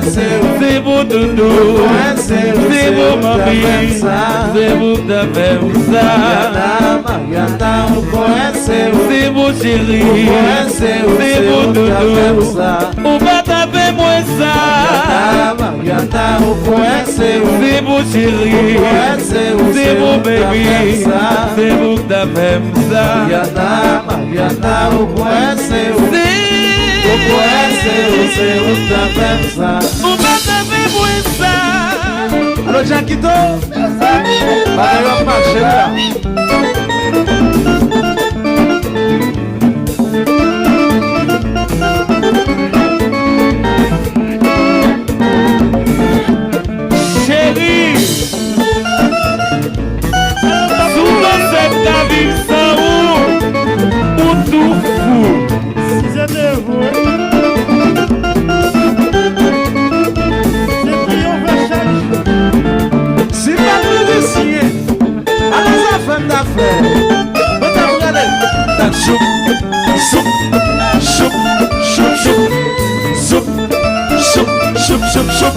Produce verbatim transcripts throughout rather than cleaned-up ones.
Se pou doudou, se pou manmi, se pou ta fè m sa. Mariana, Mariana, ou kwè se ou. Se pou cheri, se pou doudou. Ou pa ta fè mwen sa. Mariana, ou kwè se ou. Se pou cheri, se pou baby, se pou ta fè m sa. Mariana, Mariana, ou kwè se ou. Ou kwè se ou, se ou ta fè m sa. Ou pa ta fè mwen sa. Alo, Jackito. Bagay yo ap mache la. Cheri, si w panse m ka viv san ou, ou tou fou. Si se te vre. Se triyonfe chak jou. Si pa t mizisyen, ala zafè m ta fè. Mwen ta prale. Tak choup, choup, choup, choup, choup, choup, choup, choup, choup, choup.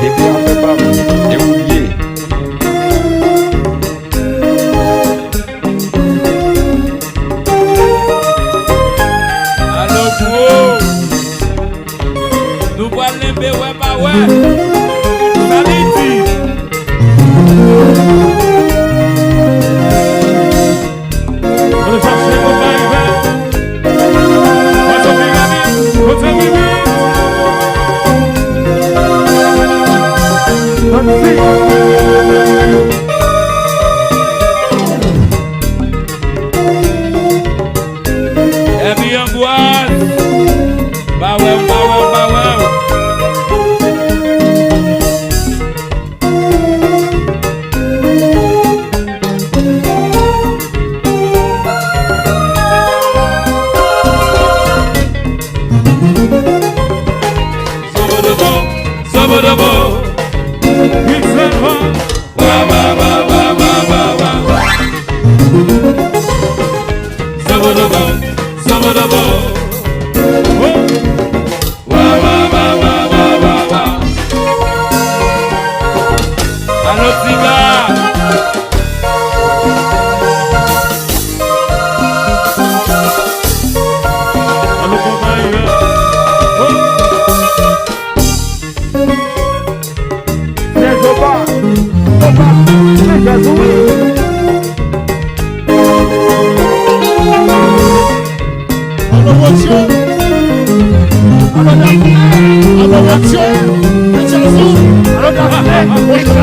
Depi afè pa m, e ou l ye. Alo, bro. Nou pral lenbe wè pa wè. Sa li di? Mwen chache konpayi vè. Mwen soti rapid. Mwen soti rapid. Epi anbwaz. Pa wè m, pa wè m, pa wè m. Sobodobo, sobodobo. Wi, sèlman. Wa, wa, wa. Sobodobo, sobodobo. Wa, wa, wa. Alo, Tika. Alo, konpayi, hein? Oh. Nèg yo pa, yo pa, nèg yo tou wi. Alo Wotye, alo Dafne, alo Wotye, Djazou, alo Dafne, Wotye.